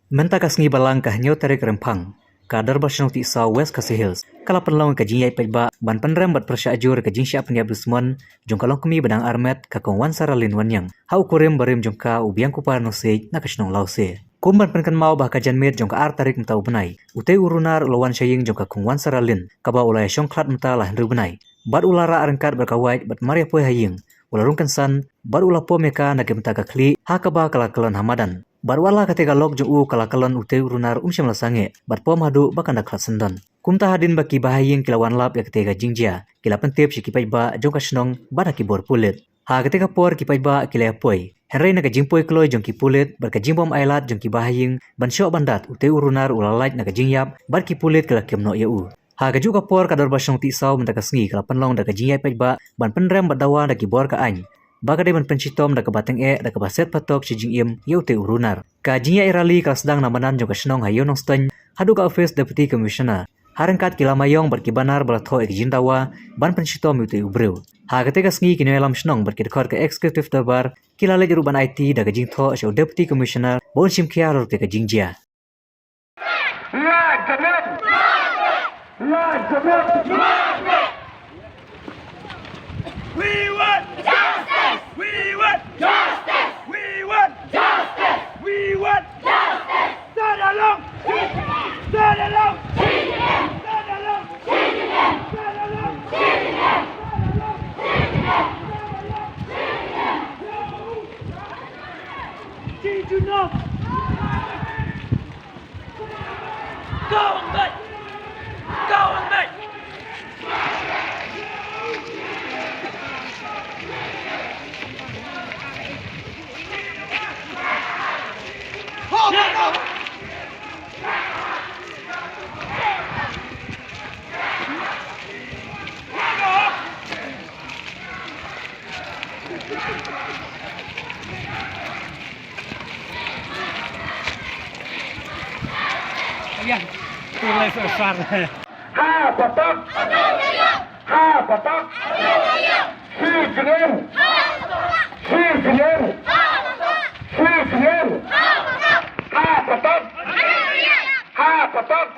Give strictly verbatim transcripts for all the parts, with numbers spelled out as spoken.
Mynta ka sngi Balang ka hynñiew tarik Rymphang, ka Dorbar Shnong Tisaw West Khasi Hills ka la pynlong ka jingïaid paidbah ban pynrem bad pyrshah jur ka jingshah pynïap dusmon jong ka longkmie ba dang armet ka Kong Wansaralin Wanniang ha u kurim barim jong ka u Biangkupar Nusiej na ka shnong Lawse. Kum ban pynkynmaw ba ha ka janmiet jong ka ar tarik mynta u bnai, utei u runar u la wan sha ïing jong ka Kong Wansaralin kaba u la ïashong khlad mynta la hynriew bnai, bad u la rah ryngkat bad ka wait bad mar ïa poi ha ïing u la rung kynsan bad u la pom ïa ka na ka bynta ka khlieh ha kaba ka la kyllon ha madan. Bad wat la katei ka lok jong u ka la kyllon, utei u runar um shym la sangeh bad pom haduh ba kan da khlad syndon. Kumta hadien ba ki bahaïing ki la wan lap ïa katei ka jingjia, ki la pyntip sha ki paidbah jong ka shnong bad ha ki bor pulit. Ha katei ka por ki paidbah ki la ïa poi, hynrei na ka jingpoi kloi jong ki pulit bad ka jingbym ailad jong ki bahaïing ban shoh ban dat, utei u runar u la lait na ka jingïap bad ki pulit ki la kem noh ïa u. Ha kajuh ka por ka Dorbar Shnong Tisaw mynta ka sngi ka la pynlong da ka jingïaid paidbah ban pynrem bad dawa da ki bor ka aiñ ba ka dei ban pynshitom da kaba tyngeh da kaba set patok sha jingim ïa utei u runar. Ka jingïaid rally ka la sdang na madan jong ka shnong ha Ïew Nongstoiñ haduh ka office Deputy Commissioner, ha ryngkat ki lama ïong bad ki banner ba la thoh ïa ka jingdawa ban pynshitom ïa utei u briew. Ha katei ka sngi ki nongïalam shnong bad ki dkhot ka Executive Dorbar ki la leit ruh ban aiti da ka jingthoh sha u Deputy Commissioner ba un shim khia halor katei ka jingjia. Lait jamin! Lait jamin! We want justice! We want justice! We want justice! We want justice! Stand along! Stand along! Stand along! Stand along! Stand along! Stand along! Go on, mate! Go on, mate! Ayan, tulis besar. Ha patot. Ha patot. Shi jingim. Shi jingim. Shi jingim. Ha patot. Ha patot.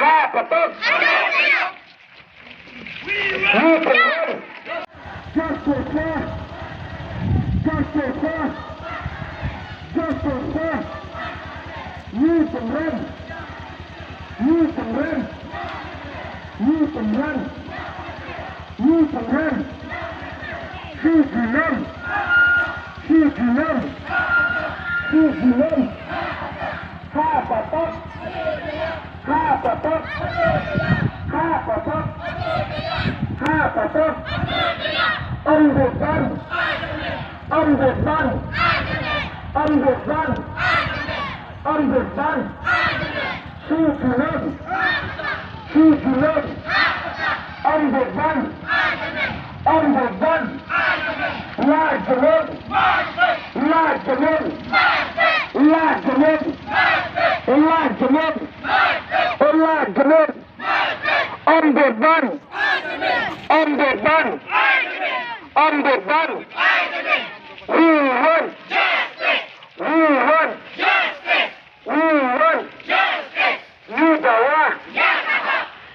Ha patot. Justice for, justice for, justice for. Ngi pynrem, ngi pynrem, ngi pynrem, ngi pynrem. Shi jingim, shi jingim, shi jingim. Ha patot. Ha patot. Ha patot. Ha patot. Ombudsman. Ombudsman. Ombudsman. Ombudsman. Shi jingim. Shi jingim. Ombudsman. Ombudsman. Lait jamin. Lait jamin. Lait jamin. Lait jamin. Lait jamin. Ombudsman. Ombudsman. Ombudsman. We want. We want. We want. Ngi dawa.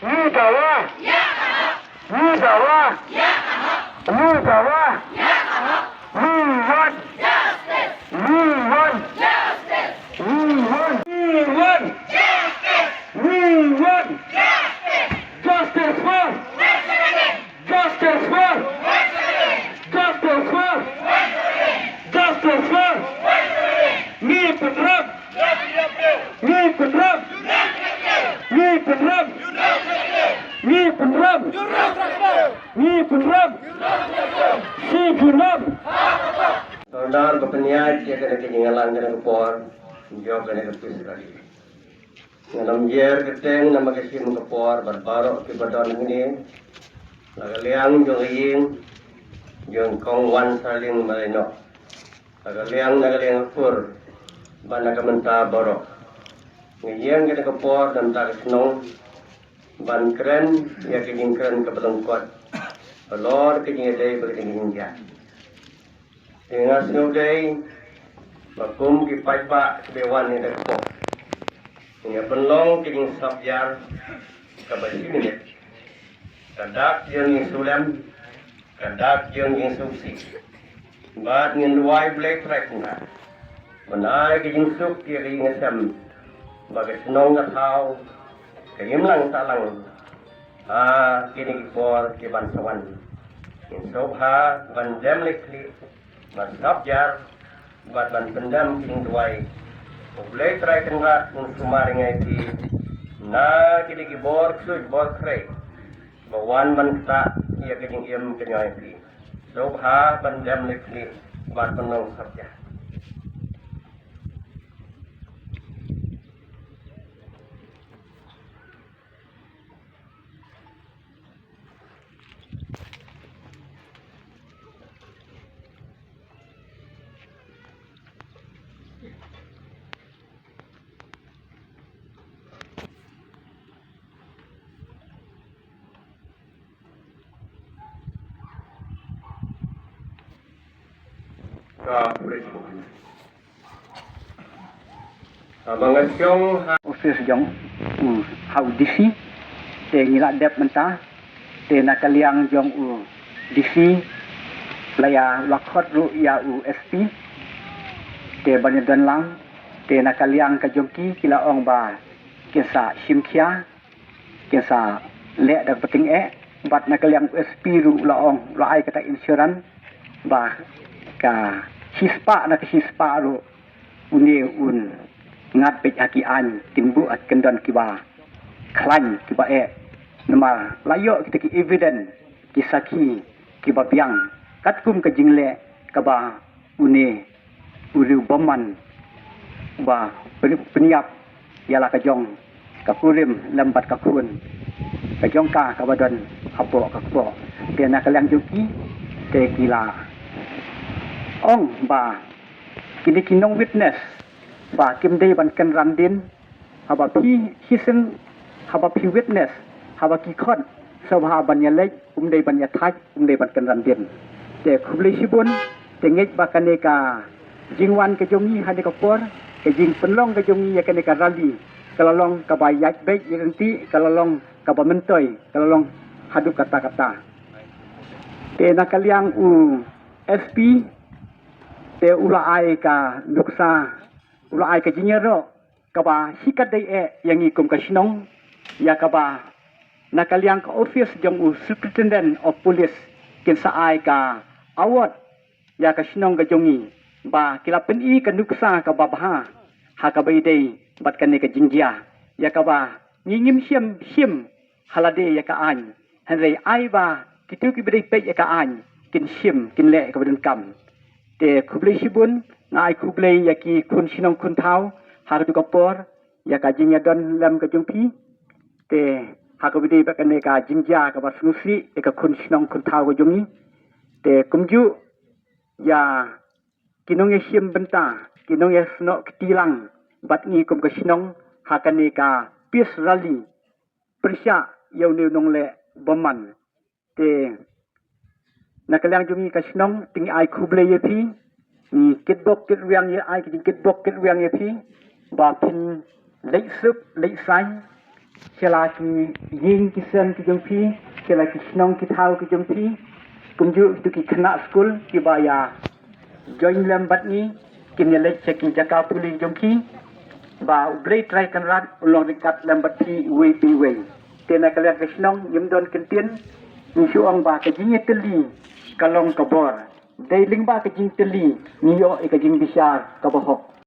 Ngi dawa. Ngi dawa. Ngi dawa. We want. We want. We want. We want. We want. Justice for. Justice for. Justice for. Justice for. Ngi pynrem. Ngi pynrem. Ngi pynrem. Ngi pynrem. Ngi pynrem. Shi jingim. Sordar ba pynïaid ïa kane ka jingïalang kane ka por jong kane ka peace rally. Ngan ym jer kyrteng namar ka shim ka por bad baroh kiba don hangne. Na ka liang jong ka ïing jong Kong Wan Sarling Marainok. Na ka liang, na ka liang ka kur bad na ka bynta baroh. Nga ïeng kane ka por na ka bynta ka shnong ban kren ïa ka jingkren kaba lyngkot halor ka jingïadei bad ka jingïaid. Te nga sngewdei Ba kum ki paidbah kiba wan ïa ka por, ngin ïa pynlong ka jingsap jar kaba shiminit. Ka dak jong ngi sulem, ka dak jong ngi suksi. Bad ngin duwai Blei Trai Kynrad ban ai ka jingsuk ïa ka jingsem, ba ka shnong ka thaw ka imlang sahlang ha kine ki por ki ban sa wan. Ngin sngewbha ban dem leh khlieh, ban sap jar, bad ban pyndem ki jingduwai. U Blei Trai Kynrad un sumar ïa ngi, na kine ki bor ksuid bor khrei, ba wan ban ktah ïa ka jingim ka jong ngi. Sngewbha ban dem leh khlieh bad ban long sap jar. Ka pres. Haba nga shong ha office jong u, ha u D C, te ngi la dep mynta, te na ka liang jong u D C la ïa, la khot ruh ïa u S P, te ban ïa don lang, te na ka liang ka jong ki, ki la ong ba kin sa shim khia, kin sa leh da ka pyrthei eh, bad na ka liang S P ruh la ong, la ai kata insurance ba ka shispah na ka shispah ruh une un ngat beit ha ki aiñ, kin buh ha ki kyndon kiba khlaiñ kiba eh. Namar la ïoh kita ki evidence, ki sakhi kiba biang katkum ka jingleh kaba une u riewbymman ba pyn-, pynïap ïa la ka jong ka kurim lem bad ka khun ka jong ka kaba don hapoh ka kpoh. Te na ka liang jong ki, te ki la ong ba kine ki nong witness ba kim dei ban kynran dien, haba phi shisien, haba phi witness, haba ki khot, sngewbha ban ïa leit, um dei ban ïa thait, um dei ban kynran dien. Te khublei shibun, te ngeit ba kane ka jingwan ka jong ngi ha kane ka por, ka jingpynlong ka jong ngi ïa kane ka rally, ka la long kaba ïaid beit ïaid ryntih, ka la long kaba myntoi, ka la long haduh katta katta. Te na ka liang u S P, te u la ai ka nuksa, u la ai ka jingïaroh kaba shikatdei eh ïa ngi kum ka shnong, ïa kaba na ka liang ka office jong u Superintendent of Police kin sa ai ka award ïa ka shnong ka jong ngi, ba ki la pyni ka nuksa kaba bha ha kaba ïadei bad kane ka jingjia, ïa kaba ngi ngim shym shim ha lade ïa ka aiñ, hynrei ai ba kito kiba dei peit ïa ka aiñ kin shim, kin leh kaba donkam. Te khublei shibun, nga ai khublei ïa ki khun shnong khun thaw ha kato ka por, ïa ka jingïadon lem ka jong phi. Te ha kaba ïadei bad kane ka jingjia kaba sngewsih ïa ka khun shnong khun thaw ka jong ngi. Te kumjuh ïa ki nongïashim bynta, ki nongïasnoh kti lang bad ngi kum ka shnong ha kane ka peace rally pyrshah ïa une u nongleh bymman. Te na ka liang jong ngi ka shnong, te ngi ai khublei ïa phi, ngi kitbok kitrwiang ïa, ai ka jingkitbok kitrwiang ïa phi ba phin leit suk leit saiñ sha la ki ïing ki sem ki jong phi, sha la ki shnong ki thaw ki jong phi, kumjuh kito ki khynnah skul kiba ïa join lem bad ngi, kin ïa leit sha ki jaka pule jong ki, ba U Blei Trai Kynrad un long ryngkat lem bad phi iwei pa iwei. Te na ka liang ka shnong, ngim don kyntien, ngi shu ong ba ka jingïatylli ka long ka bor. Dei lyngba ka jingtylli ngi ïoh ïa ka jingbishar kaba hok.